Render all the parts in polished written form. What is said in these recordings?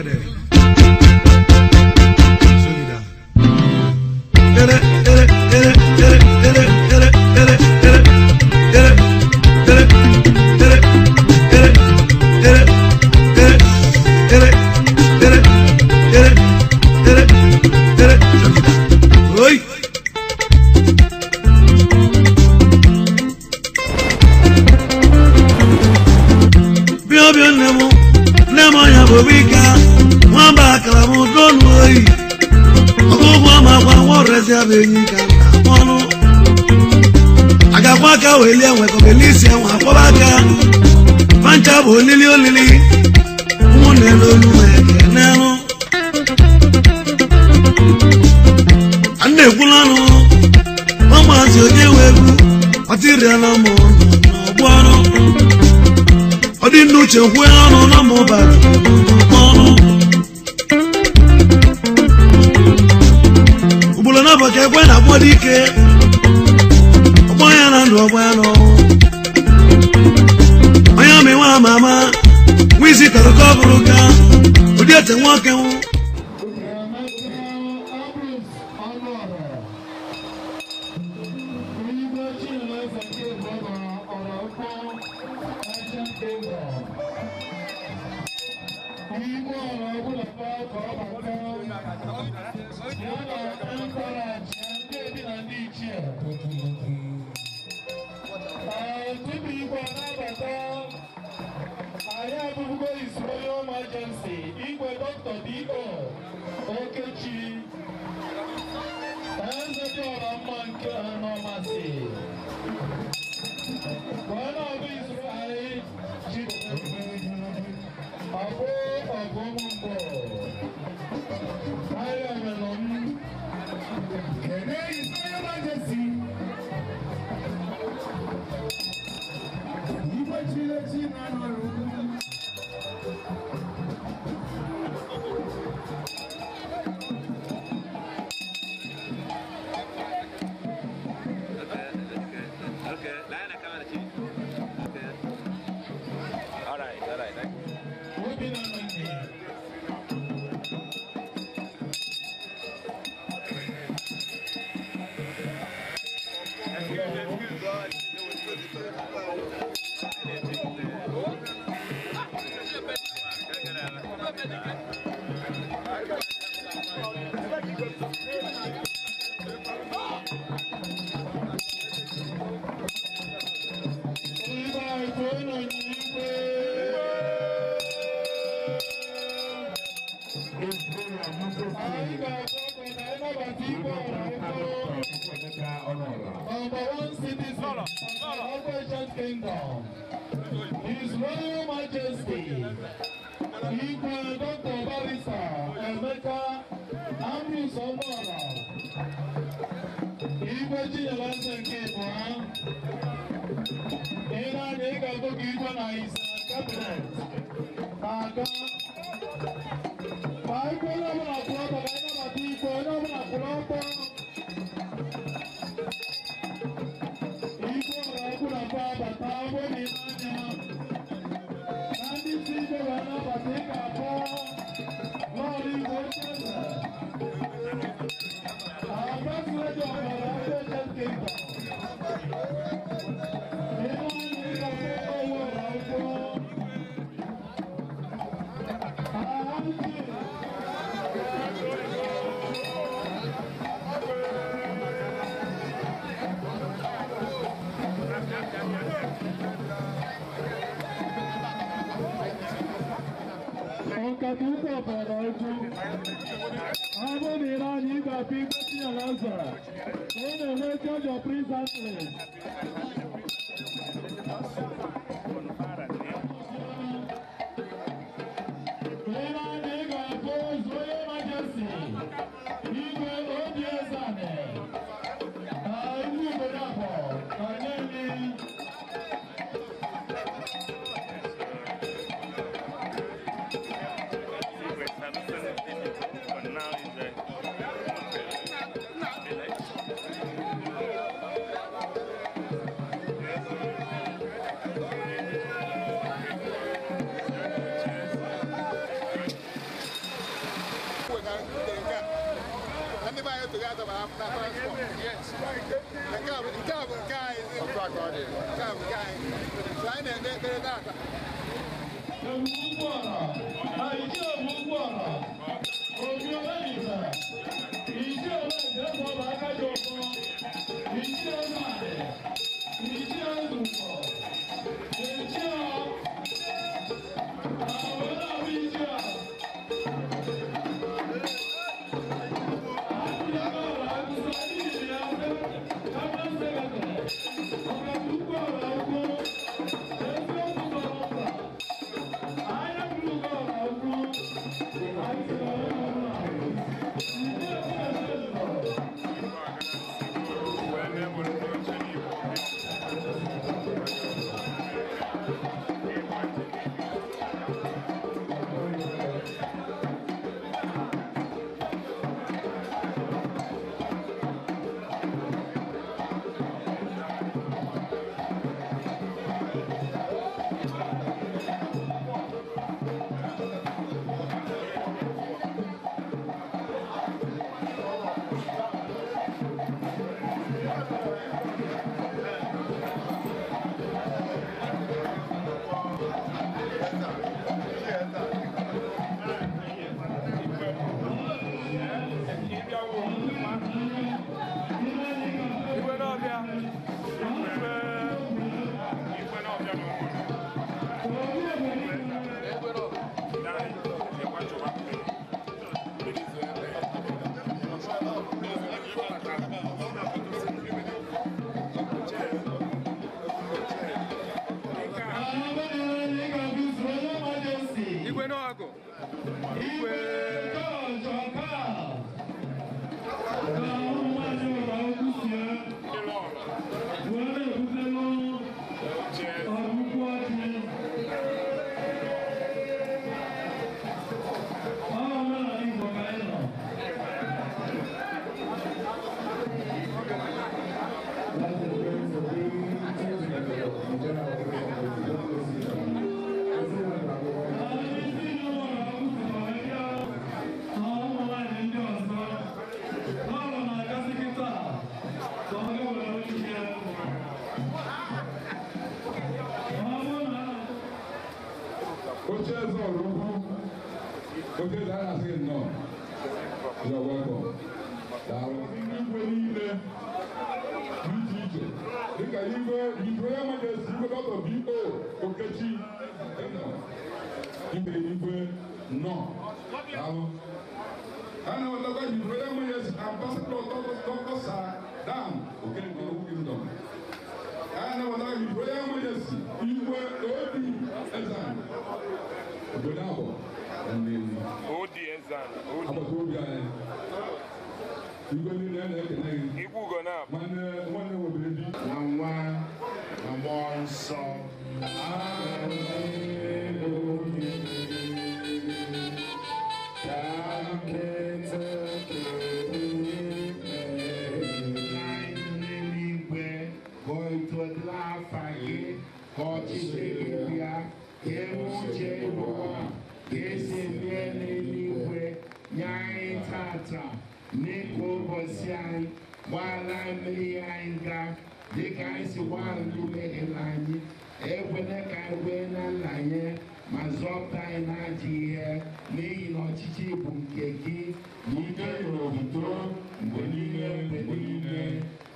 Ngede. Sogida. Ere ere ere ere ere ere ere ere ere ere ere ere ere ere ere ere ere ere ere. Sogida. Oi. Nemo nwamba akara m donu oyi ọgụgụ amakwa nwa ọrezi abụ enyi ka ọnụ agakwa aka welie nwekọbele isi enwe akwọba aka pancha bụ olili olili ụmụnne n'olu ekenelụ a na-ekwula ọnụ ụmụazị onye nwe egwu ọtịrịala ụmụ n'ọgbọ ọnụ ọ dị n'uche kwue ọnụ na mụba ọnụ ugboro na ka ekwe na-akpọ dike ọgbọ ya na ndụ ọgbọ ya n'ọnwụ onye amị nwa ama ama nwa isi tara ka ọ bụrụ ka ụdị ete nwoke nwụ. His Royal Majesty, Igwe Dr. D.O. Okechi, Eze dị ọra mma nke Anọmasị, Bwana ọbụ Israel ji ọbụ ọgụ mbụ, Ahịa melọm. Kene His Royal Majesty, Igwe Chilechi na Anọrụ. Okay, line camera chief. Okay. All right, thank you. Number one citizen of the Ancient Kingdom, His Royal Majesty, Igwe Dr. Barrister Emeka Ambrose Ọnụọra, Igwe Chinyere nke ịbụọ, ị na-anya ị ga-agụ ka igwe na his cabinet na-aga. Ma igwe onye ọbụla kwụrụ ọtọ ka anyị nabata igwe onye ọbụla kwụrụ ọtọ. Yes. Nke a bụ nke anyị. Nke a bụ nke anyị. So anyị na-eme ekpere tata. You're welcome. Igwe niile dị iche iche dịka igwe His Royal Majesty Igwe Dr. B.O. Okechi igwe igwe nọ daalụ. A na-enwetakwa His Royal Majesty Ambassador Dr. Sir Dan Okenkwo Kingdom. A na-enwetakwa His Royal Majesty Igwe O.D. Ezan obodo abụọ O.D. Ezan agbata obi anyị. Igwe niile na-ekene gị. Igwe ugo na nwanne nwanne wobere di na nwa na mmụọ nsọ. N'eluigwe ka otuto afa gị, ka ọchịchị gị bịa, ka eme uche n'ụwa ka esi eme n'eluigwe. Nye anyị tata n'ịkwa ụbọchị anyị, gbaghara mmehie anyị ga dịka anyị si gbaghara ndị mehiere anyị. Ekwela ka anyị kwee na nranye, ma zọpụta anyị n'ajọ ihe, n'ihi na ọchịchị bụ nke gị na ike na otuto mgbe niile mgbe niile.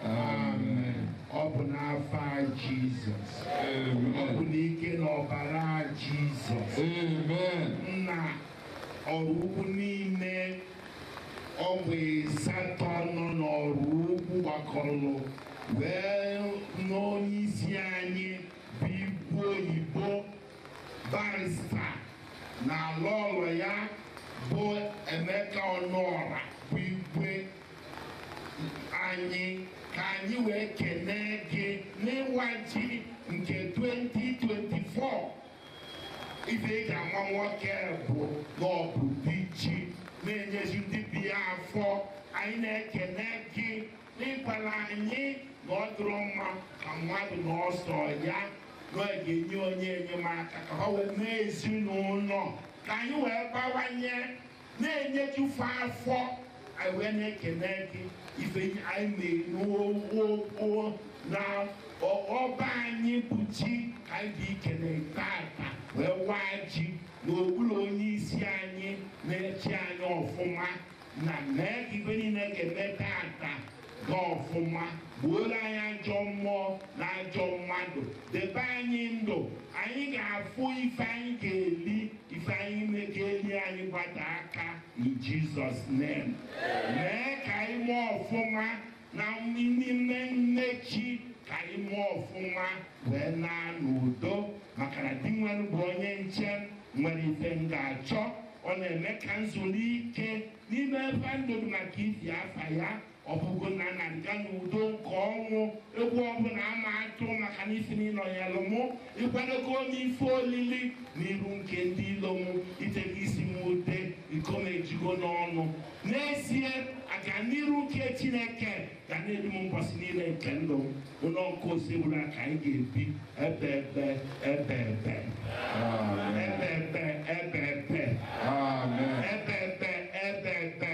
Amen. Ọ bụ n'afa Jizọs. Ọ bụ n'ike na ọbara Jizọs. Amen. Nna ọrụ ukwu niile ọgwụ ịsatọ nọ n'ọrụ ukwu gbakọrọ wee n'onye isi anyị bụ Igwe oyibo barista na ala ụlọ ya bụ Emeka Ọnụọra bụ igwe anyị, ka anyị wee kelee gị n'ịwa ji nke 2024. Ife eji ama nwoke bụ na ọ bụ di ji na-enyezi ndị bi ya afọ. Anyị na-ekele gị n'ịkwara anyị na ọ dịrọ mma ka mmadụ na ọsọ ya na ọ ga-enye onye enyemaka ka ha wee mee ezinụlọ ka anyị wee bawanye na-enyejufe afọ. Anyị wee na-ekene gị ife anyị na-enu na ọba anyị bụ ji ka anyị dị ikene tata wee waa ji n'okpuru onye isi anyị na-echi anyị ọfụma na mee ka ife niile ga-eme tata gaa ọfụma gbuoro anyị ajọ mmụọ na ajọ mmadụ debe anyị ndụ anyị ga-afụ ife anyị ga-eli ife anyị ga-eli anyị gbata aka in Jesus name. Mee ka anyị mụọ ọfụma na n'ime mmechi ka anyị mụọ ọfụma wee naa n'udo maka na di nwere bụ onye nche nwere ife m ga-achọ ọ na-eme ka nzụlite n'ime ebe ndụ dị maka ifi afa ya ọ bụgo na na-aga n'udo nke ọnwụ egwu ọbụla ama atụ maka na isi n'ịnọnyelụ mụ ịkwadogo onye ife olili n'iru nke ndị ilo mụ itego isi m ute iko m ejigo n'ọnụ n'ezie aga n'iru nke Chineke ga na-edu m mbọsị niile nke ndụ m ụlọ nke osebụla ka anyị ga-ebi ebe ebe ebe ebe ebe ebe ebe ebe ebe ebe ebe ebe.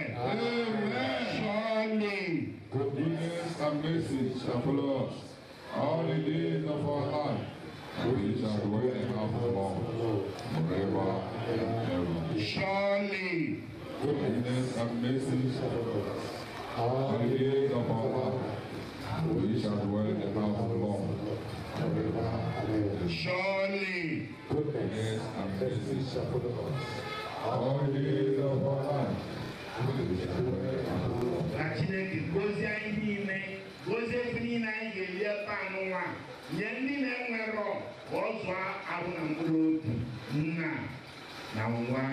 Surely goodness and mercy shall follow us all the days of our life, and we shall dwell in the house of the Lord forever and ever. Surely goodness and mercy shall follow us all the days of our life, and we shall dwell in the house of the Lord forever and ever. Surely goodness and mercy shall follow us all the days of our life. Ka Chineke gozie anyị niile gozie ebe niile anyị ga-eli ebe anụnwa nye ndị na-enwerọ ka ọ zụọ ahụ na mkpụrụ obi nna na nwa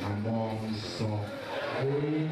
na mmụọ nsọ. Amen.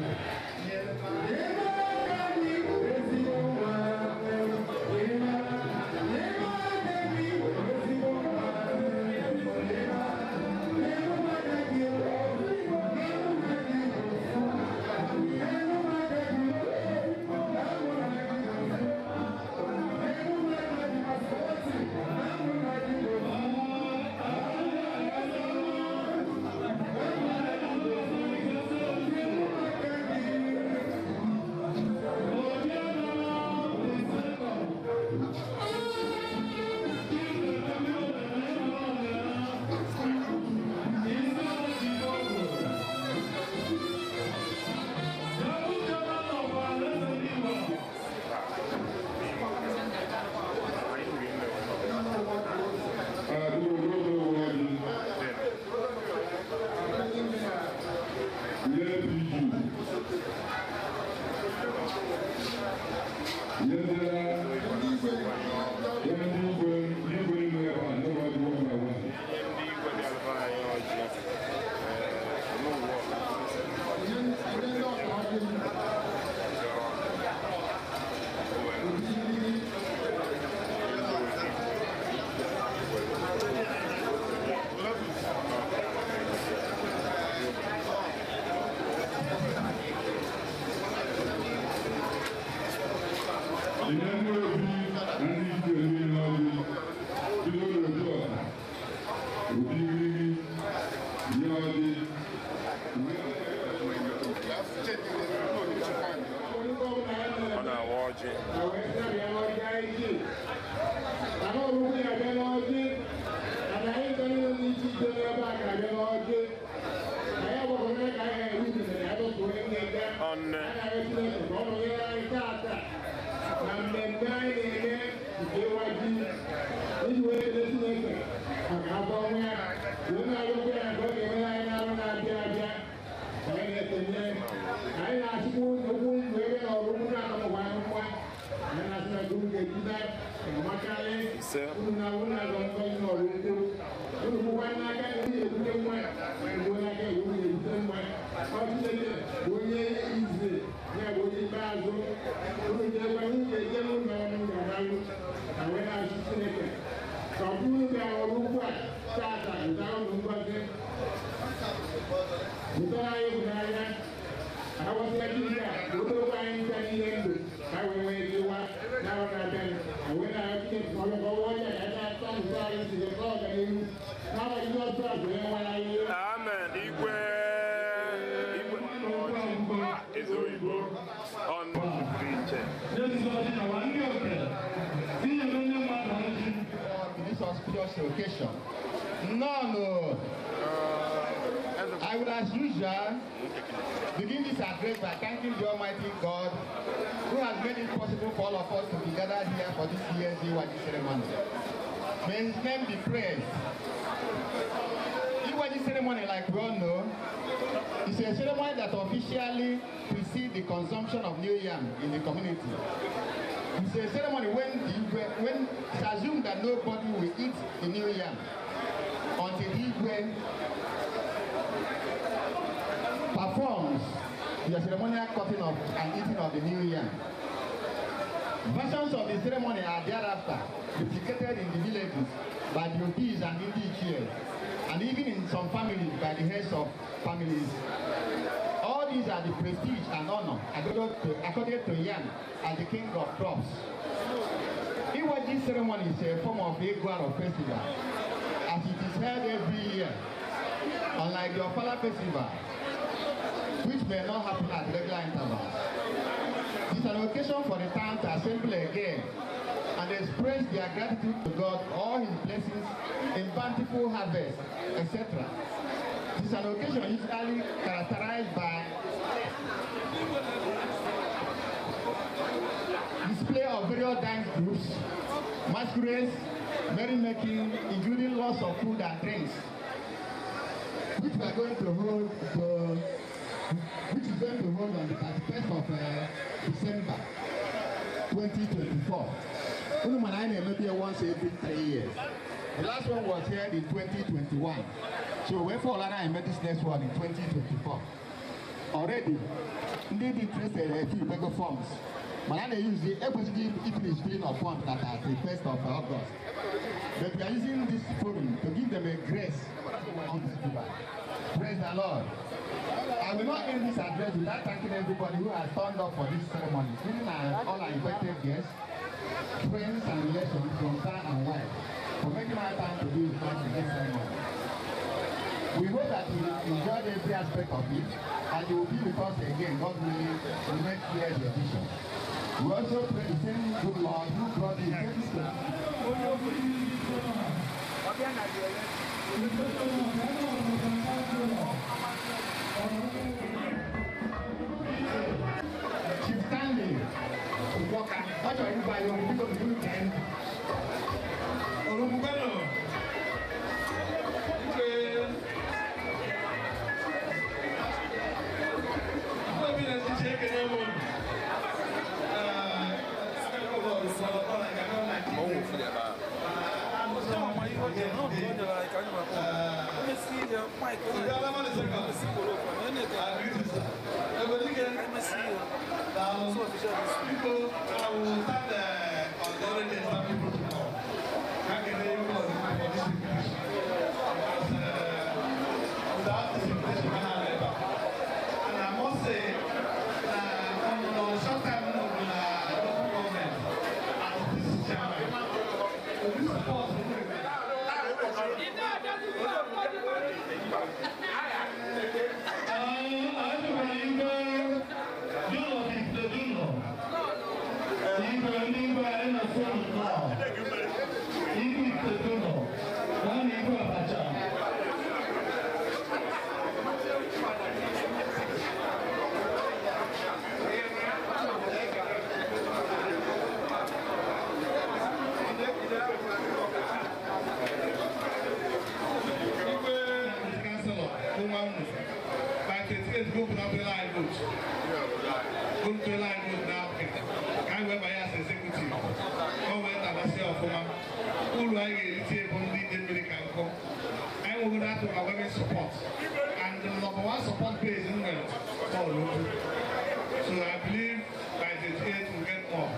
Igwe. Igwe. Eze oyibo. occasion. No. I will, as usual, begin this address by thanking the Almighty God who has made it possible for all of us to be gathered here for this year's Iwaji ceremony. May his name be praised. Iwaji ceremony, like we all know, is a ceremony that officially precedes the consumption of new yam in the community. It's a ceremony when it's assumed that nobody will eat the new yam until Igwe performs the ceremonial cutting of and eating of the new yam. Versions of the ceremony are thereafter duplicated in the villages by the Obis and Indichie, and even in some families by the heads of families. All these are the prestige and honor accorded to yam as the king of crops. Iwaji ceremony is a form of Iguaro festival, as it is held every year, unlike the Ofala festival, which may not happen at regular intervals. It's an occasion for the town to assemble again and express their gratitude to God for all his blessings in bountiful harvest, etc. It's an occasion usually characterized by display of various dance groups, masquerades, merrymaking, including lots of food and drinks, which we are going to hold which is going to hold on the 31st of December 2024. Maybe once every 3 years. The last one was held in 2021. So wait for Olana and this next one in 2024. Already, they interested a few mega forms. But I use the if it is filling of forms that are the 1st of August. But we are using this forum to give them a grace on this festival. Praise the Lord. I will not end this address without thanking everybody who has turned up for this ceremony, including all our invited guests, friends and relations from far and wide, for making our time to be with us in this ceremony. We hope that you enjoyed every aspect of it, and you will be with us again, God willing, in the next year's edition. We also pray the same good Lord who brought the Chief Stanley Walker, what are you buying? And I must say, on short time, local government, as this chairman, we support. Support and the number one support base in the so I believe by the 8 we'll get more.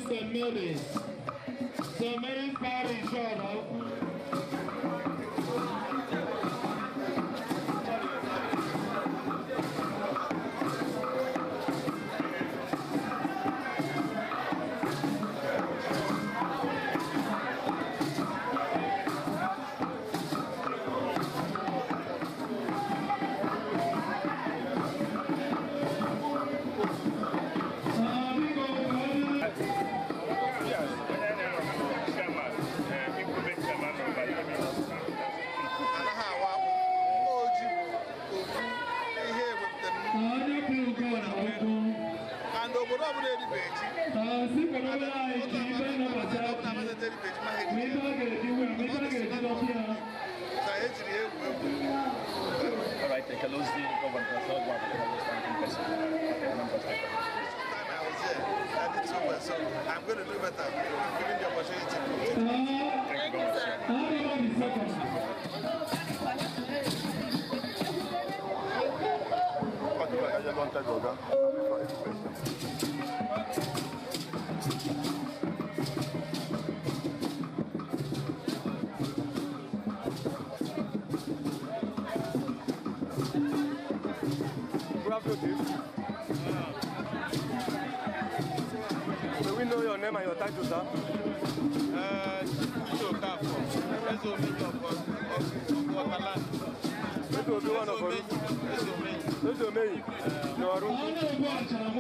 St. Mary's, St. Mary's Parish, Ọ̀rọ̀. All right, Kalozi, Governor, I did so well, so I'm going to do better. I'm given the opportunity. Thank you very much. Good afternoon. May we know your name and your title, sir?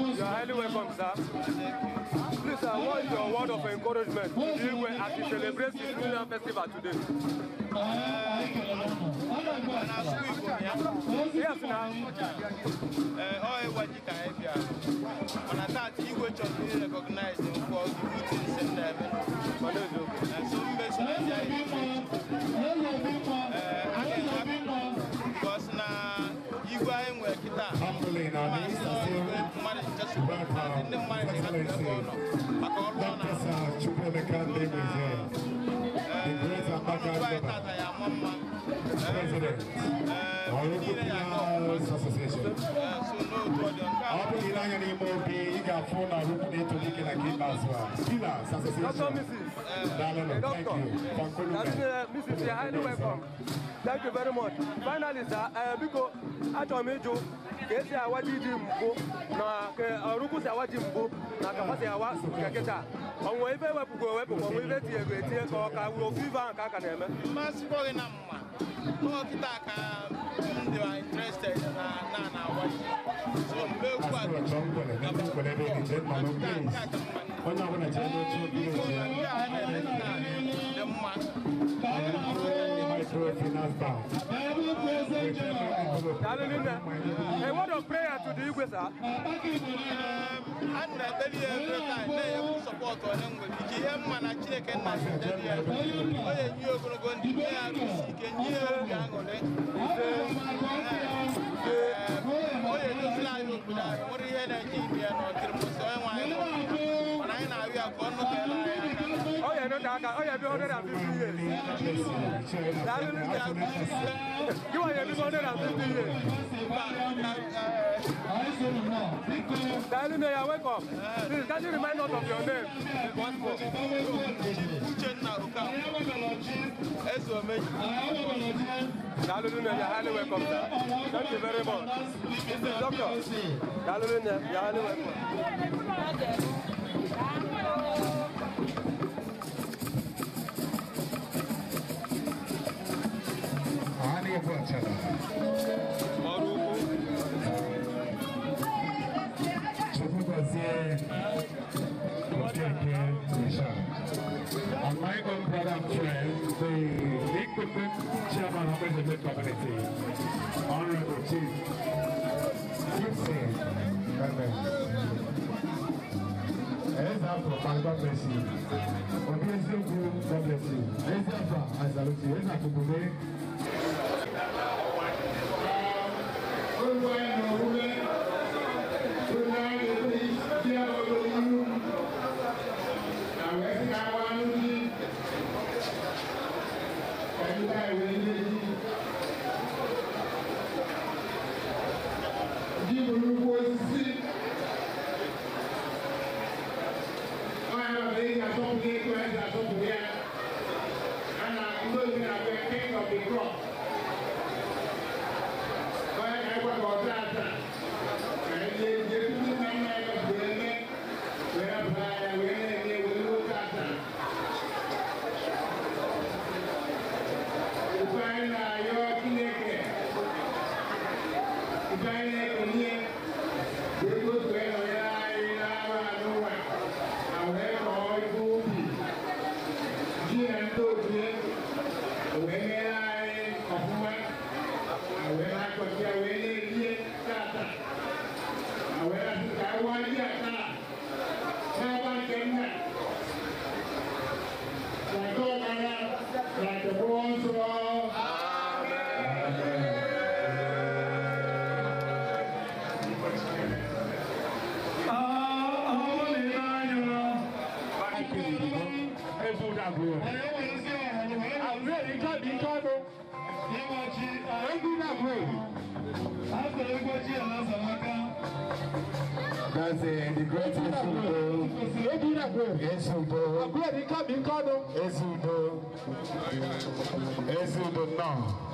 You are highly welcome, sir. Please, sir, what is your word of encouragement to the Igwe as he celebrates his New Yam Festival today? Yes, now. Recognize them for the good things in them. Because now you go and work it out. President, Association. Doctor, Mrs. Doctor, Mrs. You are highly welcome. Thank you very much. Finally, sir, because achọrọ m ịjụ ka esi awa ji ji mbụ na ka Ọrụkwu si awa ji mbụ na ka fa si awa nke kịta. Onwe ife ewepụgo ewepụ ka onwe ife tinyego etinye ka ọ ka wuru ofu ife ahụ ka a ka na-eme. Mmasị gị na mma. N'ọkịta ka ndị are interested na na awa ji. So mgbe egwu a dị mma. A word of prayer to the Igwe, sir. I'm not every time. They support on them. Oh, yeah, no, oh, yeah, 150 years. You are 150 years. Darling, you are welcome. Please, can you remind us of your name? Once more. Darling, you are highly welcome, sir. Thank you very much. Doctor, Darling, you are highly welcome. And my own brother and friend, the equipment chairman of the community, Honorable Chief Gibson. God bless you. God bless you. I salute you. That's the great Ezudo. Ezudo. Ezudo. Ezudo now.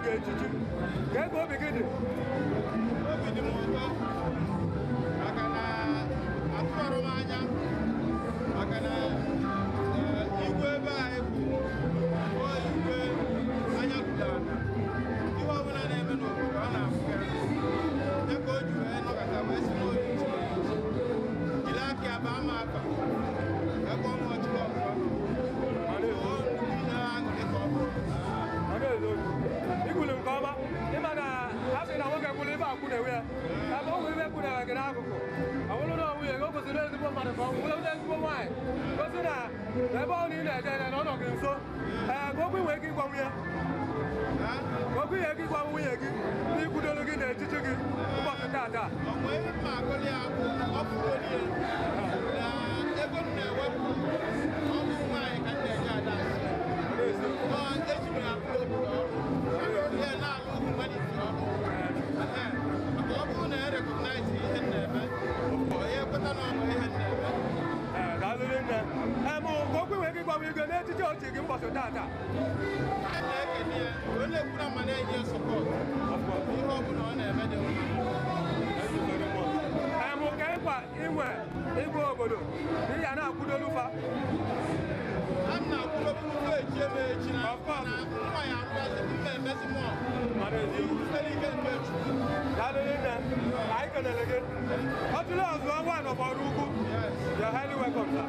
gị echichi. Ka ego obi gị dị? Obi dị m ụtọ maka na atụrụ m anya maka na igwe ebe anyị bụ igwe anya ruru ala. Ihe ọbụla na-eme n'obodo ọ na-afụ ya. Ya ka o ji wee nọkọta wee si n'obi jiri aka ya baa m afa ebe ọnwa ọchịchị ọzọ. Ikwulu nke ọma, ịma na a sị na nwoke kwuru ibe akwụ na-ewe ya ebe ọ nwere ibe kwuru gị n'akụkụ ọ bụrụ na nwunye gị o kwesịrị ezigbo mmadụ ka ọ bụrụ ezigbo nwaanyị gosi na ebe ọ na ị na-eje na ọ nọ gị nso. Ee, ka okwu nwee ike ịgwa nwunye ka okwu ihe ike ịgwa nwunye gị n'ikwudolu gị na echichi gị ụbọchị taata. Ego m na-ewepụ ọgwụ nwaanyị ka m na-eje ada asị eji m ya bụrụ obodo ọrụ ya na-alụ humanity ọrụ maka ọ bụrụ na e recognize ihe m na-eme ọ ya ekweta na ọ bụ ihe m na-eme. Daalụ nne. Ee, ka okwu nwee ike ịgwa nwunye gị n'echichi ochi gị ụbọchị taata. A na-ekene ya onye na-ekwura ma na-enye ya sọpọt ihe ọ bụla ọ na-eme dị mma. Ee, ka ịkwa inwe igwe obodo n'ihi a na-akwụdolu fa. A na-akwụdobu tupu echi eme echi na nwa ya arụgazi mma emezi mụọ site n'ike nke Chukwu. Daalụ nne, anyị kelere gị. Ọtụlụ ọzọ nwa nọbọrọ ugwu. You're highly welcome, sir.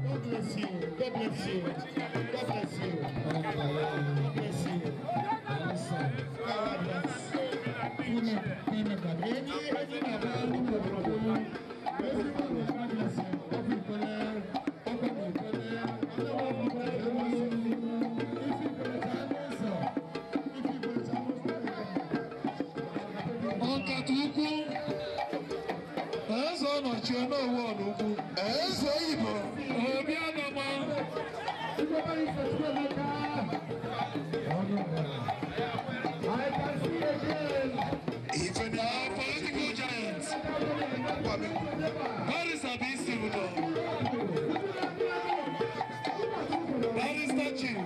God bless you. God bless you. God bless you. God bless you. God bless you. I can see again. Even the political giants. Barrister B. Sibudo. Barrister Chief.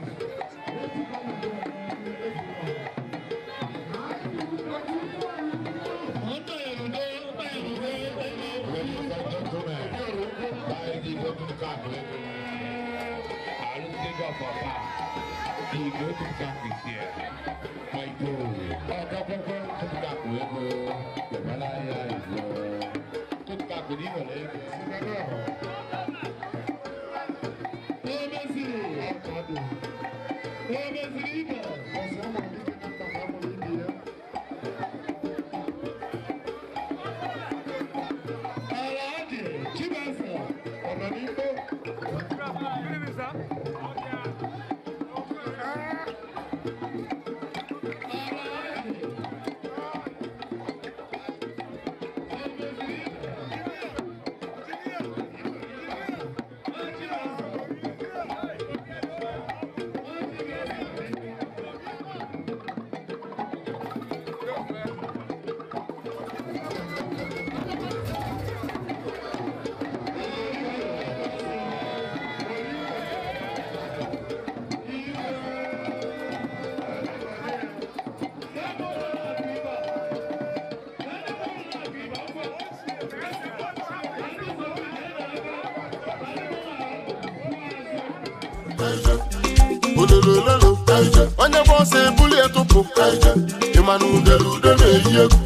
Ololololo, onye gba ọsọ ebulie tụpụ, ịma na udele ude na-eyi egwu.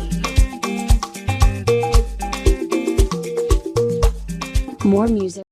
More music.